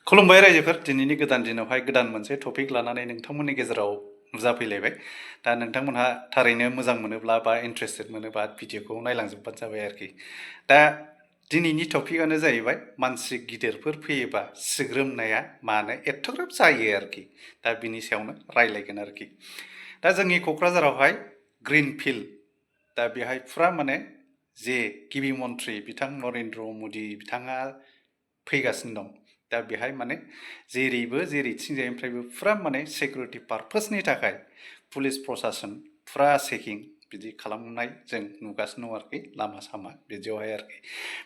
खुलुमबाय रायजोफोर दिनैनि गोदान दिनावहाय गोदान मोनसे टपिक लानानै नोंथांमोननि गेजेराव नुजाफैलायबाय दा नोंथांमोनहा थारैनो मोजां मोनोब्ला बा इन्ट्रेस्टेड मोनोबा भिडिअखौ नायलांजोबबानो जाबाय आरोखि दा दिनैनि टपिकआनो जाहैबाय मानसि गिदिरफोर फैयोबा सिग्रोमनाया मानो एथ'ग्राब जायो आरोखि दा बिनि सायावनो रायलायगोन आरोखि दा जोंनि क'क्राझारावहाय ग्रिन फिल्ड दा बेहाय फुरा माने जे गिबि मन्थ्रि बिथां नरेन्द्र मदि बिथाङा फैगासिनो दं दा बेहाय माने जेरैथिंजायनिफ्रायबो फुरा माने सिकिउरिटि पारपसनि थाखाय पुलिस प्रशासन फुरा चेकिं बिदि खालामनाय जों नुगासिनो दं आरोखि लामा सामा बिदियावहाय आरोखि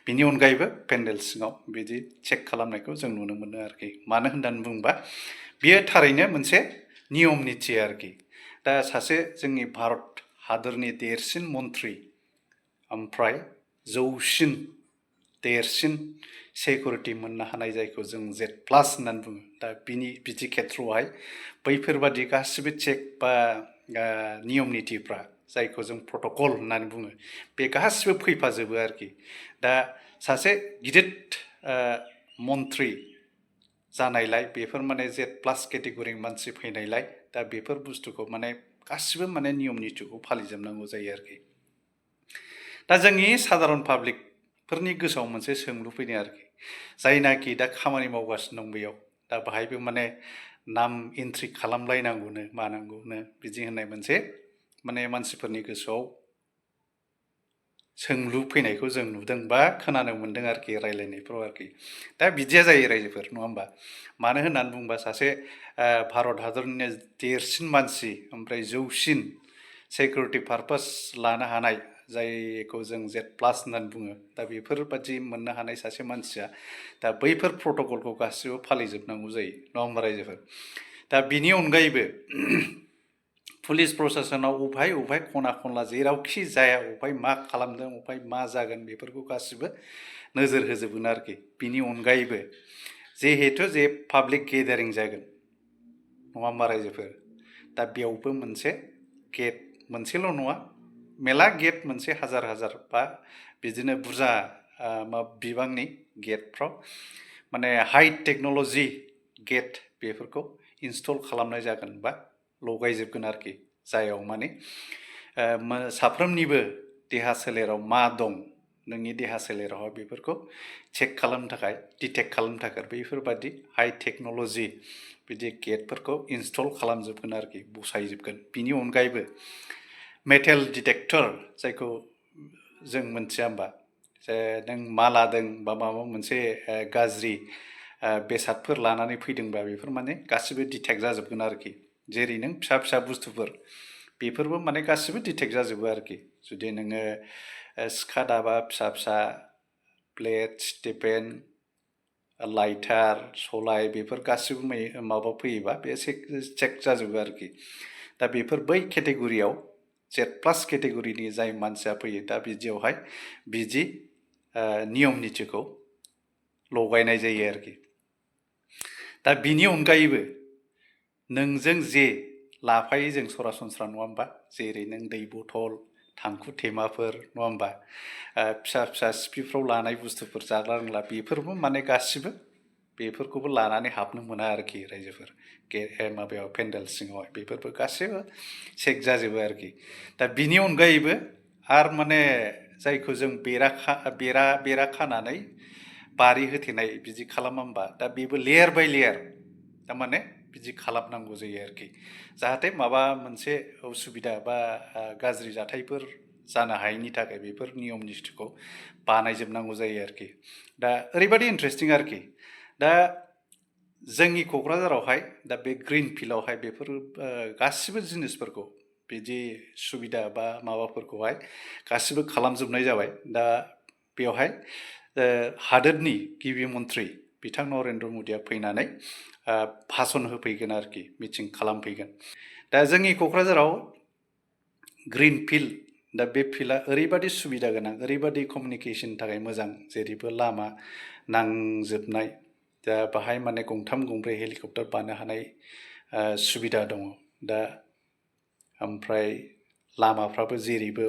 बिनि अनगायैबो पेन्डेल सिङाव बिदि चेक खालामनायखौ जों नुनो मोनो आरोखि मानो होननानै बुङोबा बियो थारैनो मोनसे नियम निथि आरोखि दा सासे जोंनि भारत हादरनि देरसिन मन्थ्रि ओमफ्राय जौसिन देरसिन सिकिउरिटि मोननो हानाय जायखौ जों जेड प्लास होननानै बुङो दा बिदि खेथ्रआवहाय बैफोरबादि गासिबो चेक बा नियम नितिफ्रा जायखौ जों प्रट'कल होननानै बुङो बे गासिबो फैफाजोबो आरोखि दा सासे गिदिर मन्थ्रि जानायलाय बेफोर माने जेड प्लास केटेगरिनि मानसि फैनायलाय दा बेफोर बुस्थुखौ माने गासिबो माने नियम नितिखौ फालिजोबनांगौ जायो आरोखि दा जोंनि साधारन पाब्लिकफोरनि गोसोआव मोनसे सोंलु फैदों आरोखि जायनाखि दा खामानि मावगासिनो दं बेयाव दा बाहायबो माने नाम एन्ट्रि खालामलायनांगौनो मानांगौनो बिदि होननाय मोनसे माने मानसिफोरनि गोसोआव सोंलु फैनायखौ जों नुदों बा खोनानो मोन्दों आरोखि रायलायनायफ्राव आरोखि दा बिदिया जायो रायजोफोर नङा होमबा मानो होननानै बुङोबा सासे भारत हादरनिनो देरसिन मानसि ओमफ्राय जौसिन सिकिउरिटि पारपस लानो हानाय जायखौ जों जेड प्लास होननानै बुङो दा बेफोरबादि मोननो हानाय सासे मानसिया दा बैफोर प्रट'कलखौ गासिबो फालिजोबनांगौ जायो नङा होमबा रायजोफोर दा बिनि अनगायैबो पुलिस प्रशासनाव अबहाय खना खनला जेरावखि जाया अबहाय मा खालामदों अबहाय मा जागोन बेफोरखौ गासिबो नोजोर होजोबगोन आरोखि बिनि अनगायैबो जिहेथु जे पाब्लिक गेदारिं जागोन नङा होमबा रायजोफोर दा बेयावबो मोनसे गेट मोनसेल' नङा मेला गेट मोनसे हाजार बा बिदिनो बुरजा बिबांनि गेटफ्राव माने हाइ टेक्न'लजि गेट बेफोरखौ इनस्टल खालामनाय जागोन बा लगायजोबगोन आरोखि जायाव माने साफ्रोमनिबो देहा सोलेराव मा दं नोंनि देहा सोलेरावहाय बेफोरखौ चेक खालामनो थाखाय डिटेक्ट खालामनो थाखाय बैफोरबादि हाइ टेक्न'लजि बिदि गेटफोरखौ इनस्टल खालामजोबगोन आरोखि बसायजोबगोन बिनि अनगायैबो मेटेल डिटेक्टर जायखौ जों मोनथिया होमबा जे नों मा लादों बा माबा मोनसे गाज्रि बेसादफोर लानानै फैदोंबा बेफोर माने गासिबो डिटेक्ट जाजोबगोन आरोखि जेरै नों फिसा बुस्थुफोर बेफोरबो माने गासिबो डिटेक्ट जाजोबो आरोखि जुदि नोङो सिखा दाबा फिसा प्लेट स्टिफेन लाइटार सलाय बेफोर गासिबो माबा फैयोबा बे चेक जाजोबो आरोखि दा बेफोर बै केटेगरियाव जेड प्लास केटेगरिनि जाय मानसिया फैयो दा बिदियावहाय बिदि नियम नितिखौ लगायनाय जायो आरोखि दा बिनि अनगायैबो नोंजों जे लाफायो जों सरासनस्रा नङा होमबा जेरै नों दै बथल थांखु थेमाफोर नङा होमबा फिसा सिपिफ्राव लानाय बुस्थुफोर जाग्रा लोंग्रा बेफोरबो माने गासिबो बेफोरखौबो लानानै हाबनो मोना आरोखि रायजोफोर माबायाव पेन्डेल सिङावहाय बेफोरबो गासैबो चेक जाजोबो आरोखि दा बिनि अनगायैबो आरो माने जायखौ जों बेरा खानानै बारि होथेनाय बिदि खालामा होमबा दा बेबो लेयार बाय लेयार थारमाने बिदि खालामनांगौ जायो आरोखि जाहाथे माबा मोनसे उसुबिदा बा गाज्रि जाथायफोर जानो हायैनि थाखाय बेफोर नियम नितिखौ बानायजोबनांगौ जायो आरोखि दा ओरैबादि इन्ट्रेस्टिं आरोखि दा जोंनि क'क्राझारावहाय दा बे ग्रिन फिल्डआवहाय बेफोर गासिबो जिनिसफोरखौ बिदि सुबिदा बा माबाफोरखौहाय गासिबो खालामजोबनाय जाबाय दा बेवहाय हादोरनि गिबि मन्थ्रि बिथां नरेन्द्र मदिया फैनानै भाषण होफैगोन आरोखि मिटिं खालामफैगोन दा जोंनि क'क्राझाराव ग्रिन फिल्ड दा बे फिल्डआ ओरैबादि सुबिदा गोनां ओरैबादि कमिउनिकेसननि थाखाय मोजां जेरैबो लामा नांजोबनाय दा बाहाय माने गंथाम गंब्रै हेलिकप्टार बानो हानाय सुबिदा दङ दा ओमफ्राय लामाफ्राबो जेरैबो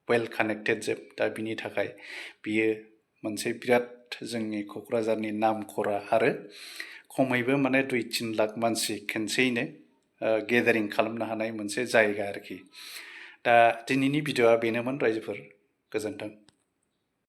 वेल कानेक्टेड जोब दा बिनि थाखाय बियो मोनसे बिराद जोंनि क'क्राझारनि नामखरा आरो खमैबो माने 2-3 लाख मानसि खेनसेयैनो गेदारिं खालामनो हानाय मोनसे जायगा आरोखि दा दिनैनि भिडिअ'आ बेनोमोन रायजोफोर गोजोन्थों